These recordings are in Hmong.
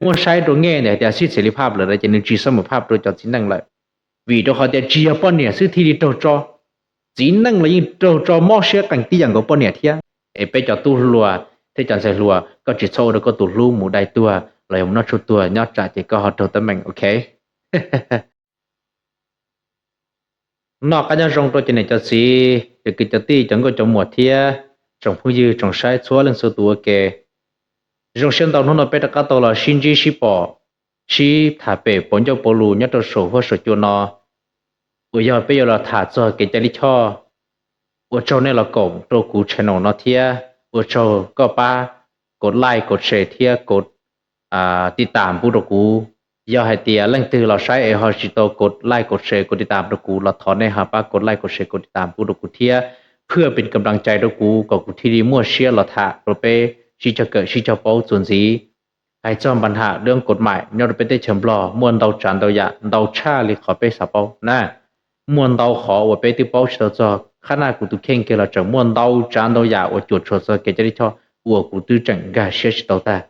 muab saib rau nge ntawm tias sib txim li phaj lawm ces nws tsis xab mum phaj rau cov txiv neej lawm. Vim rau qhov tias tsis yog poj niam xwb thiaj li raug tso, txiv neej los yeej raug tso mob siab qees tib yam nkaus poj niam thiab. Es peb cov tub hluas thiab cov ntxhais hluas, koj tsis txhob ua rau koj tus hlub mus dai tuag los yog mus noj tshuaj tuag nyob tsam ces koj ho raug teeb meem, ok? Noj qab nyob zoo rau cov niam cov txiv, cov kwv cov tij, cov nkauj cov muam thiab tsoom phooj ywg tsoom saib txhua leej txhua tus ua ke. Zoo siab ntau hnub no peb rov qab tau los sib ntsib sib pom, sib tham pem pauv ncauj pauv lus nyob rau saum huab saum cua no, uas yog peb yuav los tham txog kev cai lij choj. Ua tsaug nej los koom rau kuv channel no thiab ua tsaug koj pab kov like kov share thiab kov tiv tam pub rau kuv. Yog hais tias leej twg los saib es ho tsis tau kov like kov share kov tiv tam rau kuv los thov nej ho pab kov like kov share kov tiv tam pub rau kuv thiab, phwj pes kam nplas cai rau kuv kom kuv thiaj li muaj siab los tham rau peb sib cog kawm sib cog paub txuas ntxiv. Hais txog npa nham dab kod maim nyob rau peb teb chaws Nplog muaj ntau tsav ntau yam ntau tshaj li qhov peb xav paub na. Muaj ntau qhov uas peb twb paub tsis tau txog, qhab naj kuv tus kheej kiag los tseem muaj ntau tsav ntau yam uas cuam tshuam txog kev cai lij choj uas kuv twb tseem nkag siab tsis tau tag.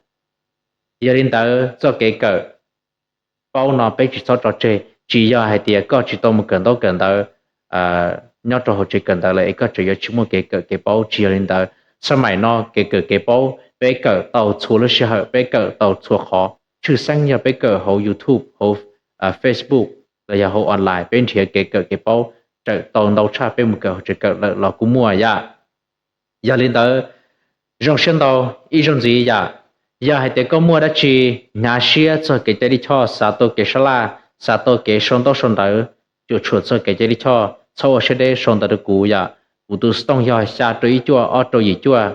Yog li ntawd txoj kev kawm paub no peb tsis txhob tso tseg, tsis yog hais tias koj tsis tau mus kawm ntaub kawm ntawv nyob rau hauv tsev kawm ntawv lawm es koj tseem yuav tsis muaj kev kawm kev paub, tsis yog li ntawd. Xab maim no kev kawm kev paub peb kawm tau txhua lub sij hawm, peb kawm tau txhua qhov, tshwj xeeb yog peb kawm hauv YouTube, hauv Facebook los yog hauv online, peb nrhiav kev kawm kev paub tseem tau ntau tshaj peb mus kawm hauv tsev kawm lawm los kuj muaj yam. Yog li ntawd, zoo siab ntau, ib zaug ntxiv yam, yog hais tias koj muaj dab tsi hnyav siab txog kev cai lij choj, xav tau kev sab laj, xav tau kev sau ntaub sau ntawv, cuam tshuam txog kev cai lij choj, txhob ua siab deb sau ntawv rau kuv yam. Kuv tus xov tooj yog xya rau ib cuaj ob rau yim cuaj,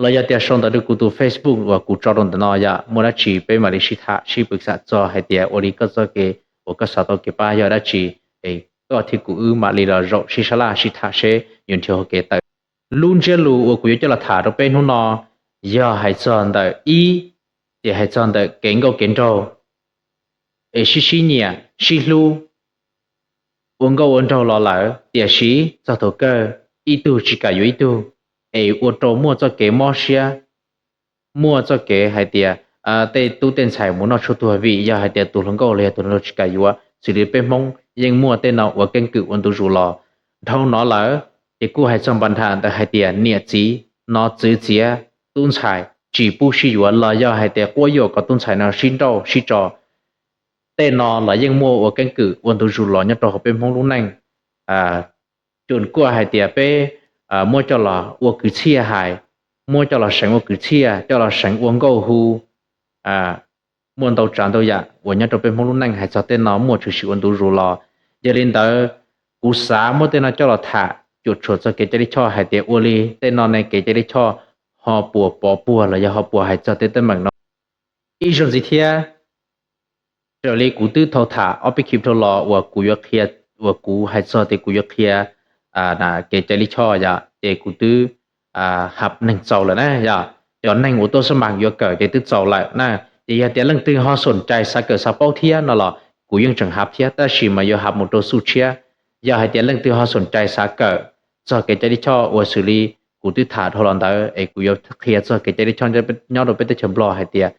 los yog tias sau ntawv rau kuv tus Facebook uas kuv tso rau ntawm no yam. Muaj dab tsi peb mam li sib tham sib pw xam txog hais tias ua li koj txoj kev uas koj xav tau kev pab yog dab tsi, es koj thiab kuv wb mam li los zaum sib sab laj sib tham seb yuav nrhiav hauv kev tawm. Lub ntsiab lus uas kuv yuav coj los tham rau peb hnub no yog hais txog ntawm ib, ces hais txog ntawm kev nkauj kev nraug, es sib sib nyiam sib hlub, ua nkauj ua nraug los lawm, tiam sis txog thaum kawg ib tug tsis kam yuav ib tug, es ua rau muaj txoj kev mob siab, muaj txoj kev hais tias tej tub tej ntxhais mus noj tshuaj tuag vim yog hais tias tus hluas nkauj los yog tus hluas nraug tsis kam yuav. Xws li peb Hmoob yeej muaj tej no ua keeb kwm ua ntu zus los. Dhau no lawm, ces kuj hais txog npa nham ntawm hais tias niam txiv no txwv txiav tub ntxhais tsis pub sib yuav los yog hais tias quab yuam kom tub ntxhais no sib nrauj sib tso. Tej no los yeej muaj ua keeb kwm ua ntu zus los nyob rau hauv peb Hmoob lub neej. Tsuas kuaj hais tias peb muab coj los ua kwv txhiaj hais, muab coj los seev ua kwv txhiaj, coj los seev ua nkauj hu, muaj ntau tsav ntau yam uas nyob rau peb Hmoob lub neej hais txog tej no muaj tshwm sim ua ntu zus los. Yog li ntawd, kuv xav muab tej no coj los tham cuam tshuam txog kev cai lij choj hais tias ua li tej no ne kev cai lij choj ho puas pov puag los yog ho puas hais txog tej teeb meem no. Ib zaug ntxiv thiab, raws li kuv twb tau tham ob peb clip dhau los uas kuv yuav qhia, uas kuv hais txog tias kuv yuav qhia kev cai lij choj yom, ces kuv twb hab neeg txaus lawm na yom. Cov neeg uas tuaj xab mas yuav kawm ces twb txaus lawm na. Ces yog tias leej twg ho xoom cai xav kawm xav paub thiab no los kuv yeej tseem hab thiab, tab sis mas yuav hab mus rau xub tshiab. Yog hais tias leej twg ho xoom cai xav kawm txog kev cai lij choj uas xws li kuv twb tham dhau los ntawd es kuv yuav qhia txog kev cai lij choj nyob rau peb teb chaws Nplog hais tias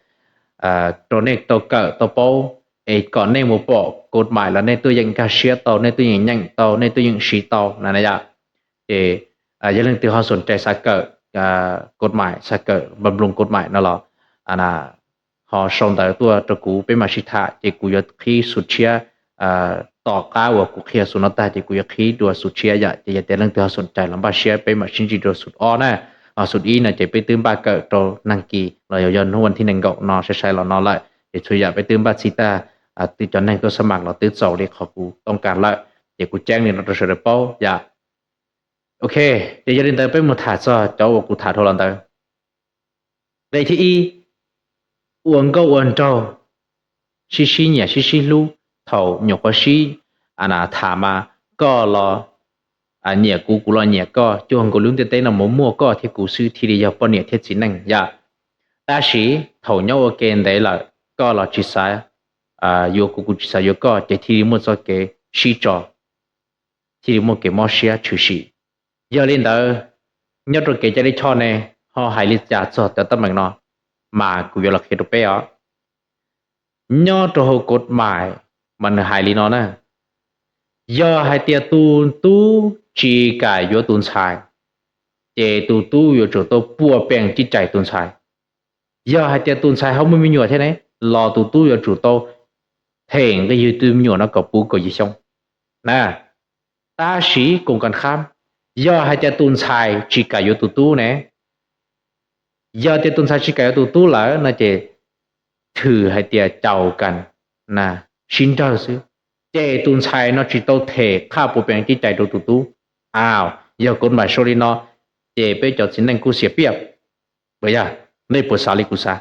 rau nej tau kawm tau paub, es kom nej mus pom kod maim los nej tuaj yeem nkag siab tau, nej tuaj yeem nyeem tau, nej tuaj yeem siv tau na yom. Ces yog leej twg ho xoom cai xav kawm kod maim, xav kawm npa nploos kod maim no los ho sau ntawv tuaj rau kuv peb mam sib tham, ces kuv yuav qhib xub tshiab. Tom qab uas kuv qhia xub no tag ces kuv yuav qhib dua xub tshiab yom. Ces yog tias leej twg ho xoom cai los npaj siab peb mam sib ntsib dua xub ob na. Ho xub ib no ces peb twb npaj kawm rau nag kis los yog hnub vas thib nees nkaum no sai sai los no lawm, ces txhua yam peb twb npaj txhij tag, twb cov neeg tuaj xab mas los twb txaus li qhov kuv toob kas lawm, ces kuv ceeb li no rau sawv daws paub yom. Ok, ces yog li ntawd peb mus tham txog cov uas kuv tham dhau los ntawd. Nqe thib ib, ua nkauj ua nraug, sib sib nyiam sib sib hlub, thaum nyuam qhuav sib tham mas koj los nyiam kuv, kuv los nyiam koj, cuag nkaus lub ntiaj teb no mus muaj koj thiab kuv xwb thiaj li yog poj niam thiab txiv neej yom. Tab sis thaum nyob ua ke ntev lawm, koj los tsis xav yuav kuv, kuv tsis xav yuav koj, ces thiaj li muaj txoj kev sib tso, thiaj li muaj kev mob siab tshwm sim. Yog li ntawd, nyob rau kev cai lij choj ne, ho hais li cas txog cov teeb meem no, mas kuv yuav los qhia rau peb os. Nyob rau hauv kod mais mas nws hais li no na: yog hais tias tus tub tsis kam yuav tus ntxhais, ces tus tub yuav tsum tau puas pees cib cais tus ntxhais. Yog hais tias tus ntxhais ho muaj me nyuam thiab ne, los tus tub yuav tsum tau them nqi yug tus me nyuam no kom puv kaum yim xyoo na. Tab sis koom kas khab, yog hais tias tus ntxhais tsis kam yuav tus tub ne, yog tias tus ntxhais tsis kam yuav tus tub lawm no ces thwm hais tias caum kas na, sib nrawg xwb, ces tus ntxhais no tsis tau them qhaj puas pees cib cais rau tus tub. Au, yog kod mais sau li no, ces peb cov txiv neej kuj xiam piaj. Yog, nej puas xav li kuv xav?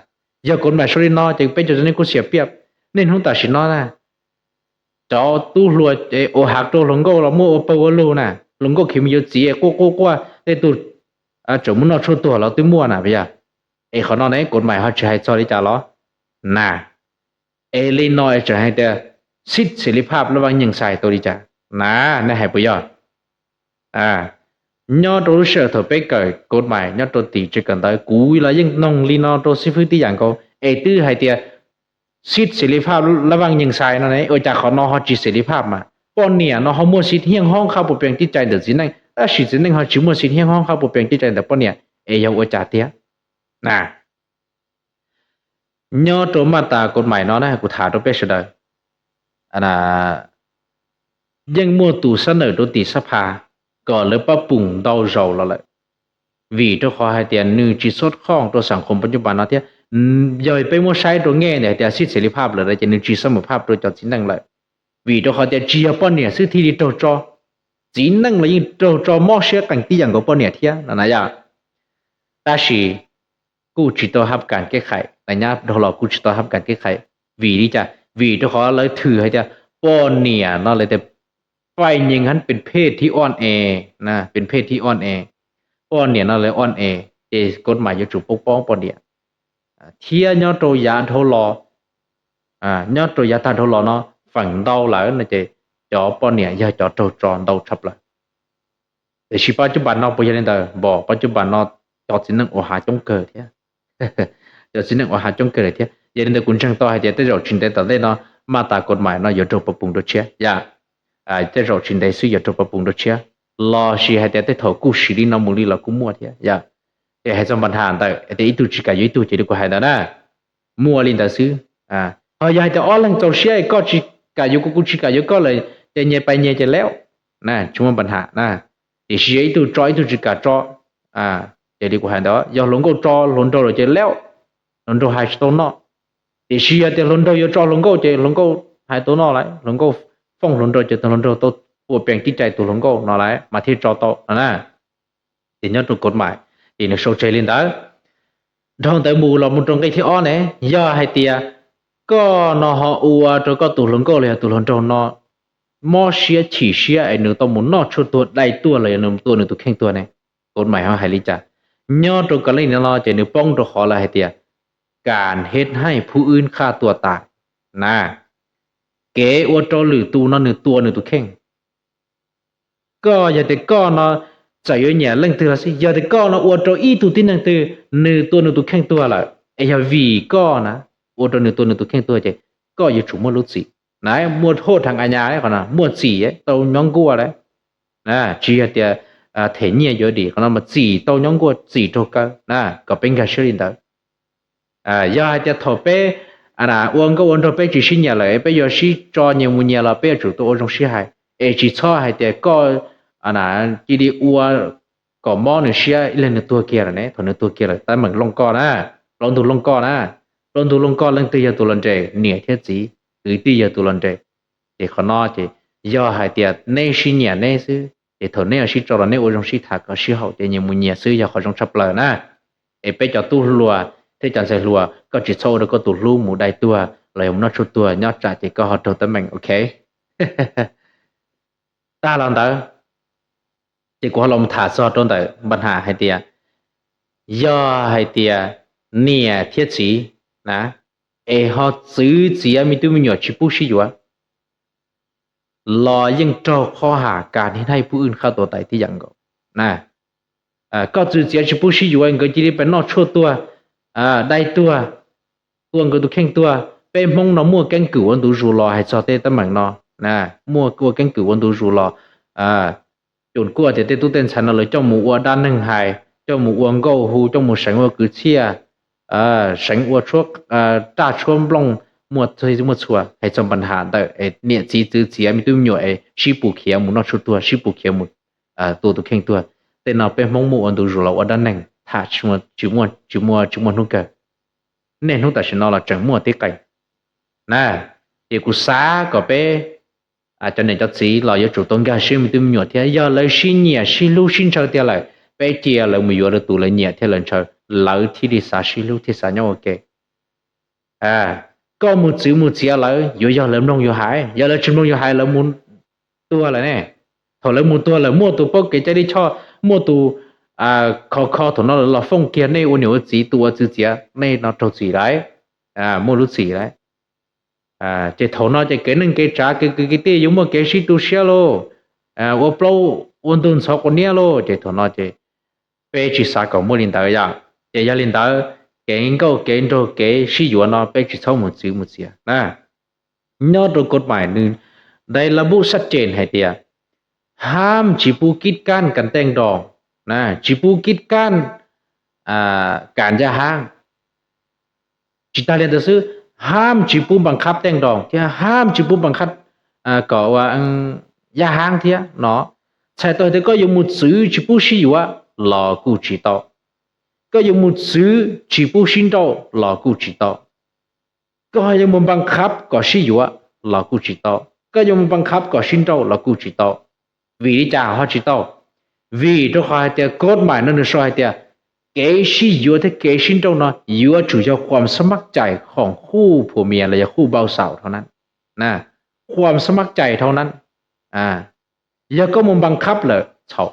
Yog kod mais sau li no ces peb cov txiv neej kuj xiam piaj. Niaj hnub tam sim no na, cov tub hluas ua hav rau hluas nkauj los muaj ua pawg ua lug na, hluas nkauj khiav mus yuav txiv quaj quaj quaj, tej tug tseem muaj noj tshuaj tuag los twb muaj na, yog. Es qhov no ne kod mais ho tsis hais txog li cas los na? Es li no es tseem hais tias xib xes li phaj lab vaj nyeej xais tau li cas na? Nej hais puas yog? Nyob rau lub sij hawm thaum peb kawm kod mais nyob rau tim tsev kawm ntawv, kuv los yeej noog li no rau xib fwb tib yam nkaus es twb hais tias xib xes li phaj lab vaj nyeej xais no ne, ua cas qhov no ho tsis xes li phaj mas? Poj niam no ho muaj xib hiaj hob qhaj puas pees cib cais ntawm txiv neej, tab sis txiv neej ho tsis muaj xib hiaj hob qhaj puas pees cib cais ntawm poj niam, es yog ua cas tiag na? Nyob rau maj tas kod mais no na, kuv tham rau peb sawv daws, yeej muaj tus xab nawm rau tim sab phas kom lawv pab pum ntau zaus los lawm, vim rau qhov hais tias nws tsis xub khooj rau xam khoom paj cuj pas no thiab. Yog peb muab saib rau nge ntawm hais tias xib xes li phaj lawm ces nws tsis xab mum phaj rau cov txiv neej lawm, vim rau qhov tias tsis yog poj niam xwb thiaj li raug tso, txiv neej los yeej raug tso mob siab qees tib yam nkaus poj niam thiab no na yom. Tab sis kuj tsis tau hab kas keb qhais, nyab dhau los kuj tsis tau hab kas keb qhais, vim li cas? Vim rau qhov lawv thwm hais tias poj niam no lawv tias paj nyeej hab pes phej thib oj es, pes phej thib oj es, poj niam no lawv oj es, ces kod mais yuav tsum poob poob poj niam. Thiab nyob rau yav dhau los, nyob rau yav tag dhau los no feem ntau lawm no ces cov poj niam yog cov raug tso ntau tshaj plaws. Tiam sis paj cuj pas no puas yog li ntawd? Npom paj cuj pas no cov txiv neej ua hav coob kawg thiab, cov txiv neej ua hav coob kawg lawm thiab. Yog li ntawd kuv ntseeg tau hais tias tej zaum tsis ntev tom ntej no maj tas kod mais no yuav raug pab pum dua tshiab yom. Tej zaum tsis ntev xwb yuav raug pab pum dua tshiab, los sis hais tias tej thaum kuj siv li no mus li los kuj muaj thiab yom. Ces hais txog npa nham ntawm tias ib tug tsis kam yuav ib tug ces li kuv hais ntawd na, muaj li ntawd xwb. Ho yog hais tias ob leeg txaus siab es koj tsis kam yuav kuv, kuv tsis kam yuav koj lawm ces nyias pais nyias ces laub, tsis muaj npa nham na. Tiam sis yog ib tug tso ib tug tsis kam tso, ces li kuv hais ntawd, yog hluas nkauj tso hluas nraug lawm ces laub, hluas nraug hais tsis tau noj. Tiam sis yog tias hluas nraug yuav tso hluas nkauj ces hluas nkauj hais tau noj lawm, hluas nkauj fooj hluas nraug ces tus hluas nraug tau puas pees cib cais tus hluas nkauj no lawm mas thiaj tso tau no na. Ces nyob rau kod mais ces nws sau tseg li ntawd. Dhau ntawd mus los mus rau nqe thib ob ne, yog hais tias koj no ho ua rau koj tus hluas nkauj los yog tus hluas nraug no mob siab chim siab es nws tau mus noj tshuaj tuag dai tuag los yog nws tua nws tus kheej tuag ne, kod mais ho hais li cas? Nyob rau kab leej no ces nws poob rau qhov lawv hais tias ການເຮັດໃຫ້ຜູ້ອື່ນຂ້າຕົວຕາຍ na, kev ua rau lwm tus no nws tua nws tus kheej. Koj yog tias koj no txawm yuav nyiam leej twg los xij, yog tias koj no ua rau ib tug tib neeg twg nws tua nws tus kheej tuag lawm, es yog vim koj na ua rau nws tua nws tus kheej tuag ces koj yuav tsum muaj lub txim na. Muaj hauj theev a nyas qhov no, muaj txim tau nyob nkuaj lawm. Tsis yog tias them nyiaj yuav dim, qhov no mas txim tau nyob nkuaj, txim raug kaw na, kom peb nkag siab li ntawd. Yog hais tias thaum peb ua nkauj ua nraug peb tsis sib nyiam lawm, peb yuav sib tso nyias mus nyias los peb yuav tsum tau ua zoo sib hais, es tsis txhob hais tias koj cia li ua kom mob nws siab ib leeg nws tuag kiag lawm ne, thaum nws tuag kiag lawm teeb meem looj koj na, plaub ntug looj koj na, plaub ntug looj koj, leej twg yog tus los nres, niam thiab txiv, kwv tij yog tus los nres. Ces qhov no ces yog hais tias neb sib nyiam neb xwb, ces thaum neb yuav sib tso los neb ua zoo sib tham kom sib haum ces nyias mus nyias xwb yog qhov zoo tshaj plaws na. Es peb cov tub hluas thiab cov ntxhais hluas, koj tsis txhob ua rau koj tus hlub mus dai tuag los yog mus noj tshuaj tuag nyob tsam ces koj ho raug teeb meem, ok. Tag los ntawd, ces kuv ho los tham txog rau ntawm npa nham hais tias, yog hais tias niam thiab txiv na, es ho txwv txiav me tub me nyuam tsis pub sib yuav los yeej raug qhov hais ການເຮັດໃຫ້ຜູ້ອື່ນຂ້າຕົວຕາຍ tib yam nkaus na. Koj txwv txiav tsis pub sib yuav, nkawd cia li pais noj tshuaj tuag, dai tuag, tua nkawd tus kheej tuag, Peb Hmoob no muaj keeb kwm ua ntu zus los hais txog tej teeb meem no, muaj ua keeb kwm ua ntu zus los, cuam kuaj tias tej tub tej ntxhais no lawv coj mus ua dab neeg hais, coj mus ua nkauj hu, coj mus seev ua kwv txhiaj, seev ua raj tshuab nplooj, muaj txhua hais txog npa nham ntawm niam txiv txwv txiav me tub me nyuam es sib pus khiav mus noj tshuaj tuag, sib pus khiav mus tua tus kheej tuag. Tej no peb Hmoob muaj ua ntu zus los ua dab neeg tham tsis muaj, tsis muaj hnub kawg. Niaj hnub tam sim no los tseem muaj tib qees na. Ces kuv xav kom peb cov niam cov txiv los yuav tsum tau nkag siab me tub me nyuam thiab. Yog lawv sib nyiam sib hlub sib ntshaw tiag lawm, peb cia lawv mus yuav lawv tus lawv nyiam thiab lawv ntshaw, lawv thiaj li xav sib hlub thiaj xav nyob ua ke. Koj mus txwv mus txiav lawv yuav yog lawv mloog yus hais, yog lawv tsis mloog yus hais lawv mus tuag lawm ne. Thaum lawv mus tuag lawm muaj tus paub kev cai lij choj, muaj tus kho kho thaum no lawv los fooj kiag nej ua niam ua txiv tus ua txwv txiav nej no raug txim lawm, muaj lub txim lawm. Ces thaum no ces kev neej kev tsav kev kwv kev tij yuav muaj kev sib tu siab lauj, ua plaub ua ntug ntxhov quav niab lauj. Ces thaum no ces peb tsis xav kom muaj li ntawd yom. Ces yog li ntawd, kev nkauj kev nraug kev sib yuav no peb tsis txhob mus txwv mus txiav na. Nyob rau kod mais nws dai la npuj sab ces hais tias, ham tsis pub kib kab kas tej nrog, tsis pub kib kab kas ncaj hab. Tsis tag li ntawd xwb, ham tsis pub npas khab tej nrog thiab ham tsis pub npas khab kom ua yaj hab thiab no. Txhais tau tias koj yuav mus txwv tsis pub sib yuav los kuj tsis tau, koj yuav mus txwv tsis pub sib nrauj los kuj tsis tau, koj yuav mus npas khab kom sib yuav los kuj tsis tau, koj yuav mus npas khab kom sib nrauj los kuj tsis tau. Vim li cas ho tsis tau? Vim rau qhov hais tias kod mais no nws sau hais tias kev sib yuav thiab kev sib nrauj no yuav tsum yog khuam xab mab cais khoom khuj phua mias los yog khuj npau xaum dhau na, khuam xab mab cais dhau na. Yog koj mus npas khab lawm txhaum,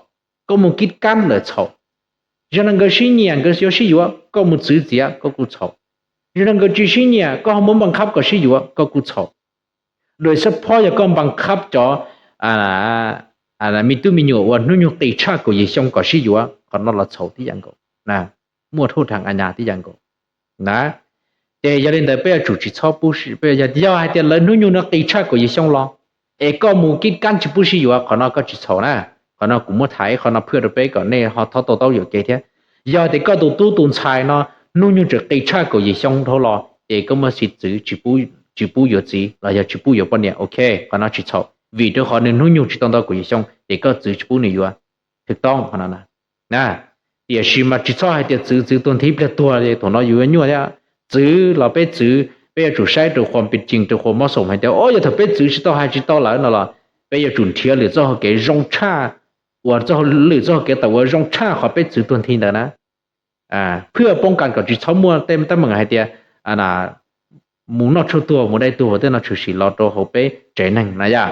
koj mus kib kab lawm txhaum. Yog no nkawd sib nyiam nkawd yuav sib yuav koj mus txwv txiav koj kuj txhaum. Yog no nkawd tsis sib nyiam koj ho muab npas khab kom sib yuav koj kuj txhaum. Lawm xab phob yog koj npas khab cov me tub me nyuam uas hnub nyoog qis tshaj kaum yim xyoo kom sib yuav qhov no los txhaum tib yam nkaus, muaj thuj dheev a nyas tib yam nkaus na. Ces yog li ntawd peb yuav tsum tsis txhob pub, yog hais tias lawv hnub nyoog no qis tshaj kaum yim xyoo los es koj mus kib kab tsis pub sib yuav qhov no koj tsis txhaum na. Qhov no kuv muab tham ib qho no phwj rau peb kom nej ho txhob tau taub yuam kev thiab. Yog tias koj tus tub tus ntxhais no hnub nyoog tseem qis tshaj kaum yim xyoo dhau los ces koj muaj xiv txwv tsis pub yuav txiv los yog tsis pub yuav poj niam, ok, qhov no tsis txhaum vim rau qhov nws hnub nyoog tsis tau ntau kaum yim xyoo ces koj txwv tsis pub nws yuav, thwm toob qhov no na. Tiam sis mas tsis txhob hais tias txwv txwv tuag nthi pliag tuag thaum no yus yuav nyuaj thiab. Txwv los peb txwv peb yuav tsum saib rau qhuas pis cees rau qhuas mob xoom hais tias o yog thaum peb txwv tsis tau hais tsis tau lawm no los peb yuav tsum nrhiav lwm txoj hau kev zoo tshaj, uas txoj lwm txoj hau kev tawm uas zoo tshaj qhov peb txwv tuag nthi ntawd na. Phwj poob kas kom tsis txhob muaj tej teeb meem hais tias mus noj tshuaj tuag mus dai tuag uas tej no tshwm sim los rau hauv peb tsev neeg na yom.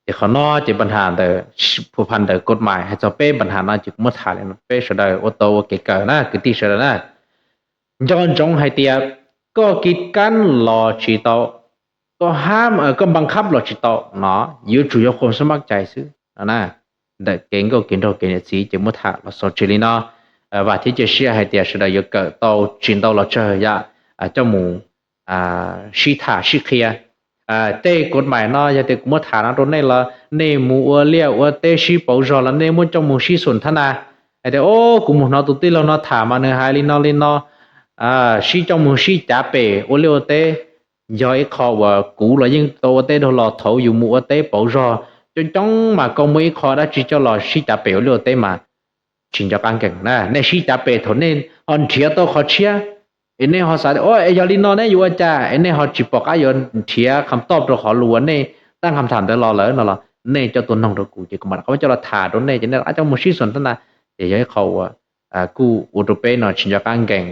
Ces qhov no ces npa nham ntawm, phu pha ntawm kod mais hais txog peb npa nham no ces kuv muab tham li no peb sawv daws ua tau ua kev kawm na kwv tij sawv daws na. Nco ntsoov hais tias koj kib kab los tsis tau, koj hab koj npas khab los tsis tau no, yuav tsum yog khuam xab mab cais xwb no na. Ntawm kev nkauj kev nraug kev niam txiv ces muab tham los xaus tseg li no. Vam thiab cia siab hais tias sawv daws yuav kawm tau tsis ntau los tsawg yam coj mus sib tham sib qhia. Tej kod mais no yog tias kuv muab tham no rau nej los nej mus ua liaj ua teb sib pauv zog los nej muab coj mus sib xum thab na. Hais tias o kuv mus hnov tus tij laug no tham mas nws hais li no li no, sib coj mus sib cav pem ua liaj ua teb. Yog ib qho uas kuv los yeej tau ua teb dhau los thaum yus mus ua teb pauv zog coob coob mas koj muaj ib qho dab tsi coj los sib cav pem ua liaj ua teb mas tsis nco qab nkees na. Nej sib cav pem thaum nej ho nrhiav tau qhov tshiab es nej ho xav o es yog li no ne yuav ua cas es nej ho tsis pom qab yuav nrhiav kham toj rau qhov lus uas nej tab kham tham ntawd los lawm no los nej coj tuaj noog rau kuv ces kuv mam rov qab coj los tham rau nej ces nej rov qab coj mus sib xum thab na. Ces yog ib qho uas kuj ua rau peb no tsis nco qab nkees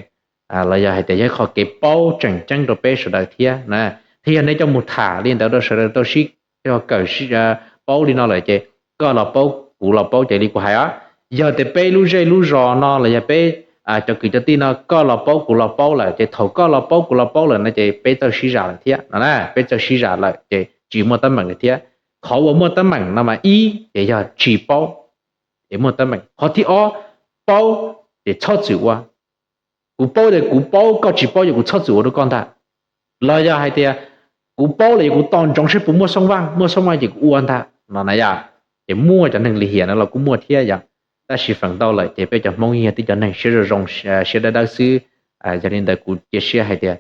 los yog hais tias yog ib qho kev paub tseem ceeb rau peb sawv daws thiab na. Thiab yog nej coj mus tham li ntawd rau sawv daws tau sib kawm paub li no lawm ces koj los paub kuv los paub ces li kuv hais os, yog tias peb lub zej lub zos no los yog peb cov kwv cov tij no koj los paub kuv los paub lawm ces thaum koj los paub kuv los paub lawm no ces peb txawj sib zam lawm thiab no na. Peb txawj sib zam lawm ces tsis muaj teeb meem lawm thiab. Qhov uas muaj teeb meem no mas ib ces yog tsis paub ces muaj teeb meem. Qhov thib ob, paub ces txhob txwm ua. Kuv paub ces kuv paub, koj tsis paub ces kuv txhob txwm ua rau koj ntag. Los yog hais tias kuv paub los yog kuv tos ntsoov saib puas muaj xoo vaj, muaj xoo vaj ces kuv ua ntag no na yom. Ces muaj cov neeg lim hiam no los kuj muaj thiab yom. Tab sis feem ntau lawm ces peb cov Hmoob yog tib cov neeg siab zoo zoo, siab dawb dawb xwb. Yog li ntawd kuv cia siab hais tias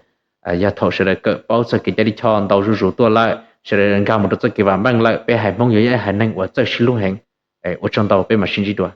yog thaum sawv daws kawm paub txog kev cai lij choj ntau zuj zus tuaj lawm, sawv daws nkag mus rau txoj kev vam meej lawm, peb haiv Hmoob yuav yog ib haiv neeg uas txawj sib hlub heev. Ua tsaug ntau, peb mam sib ntsib dua.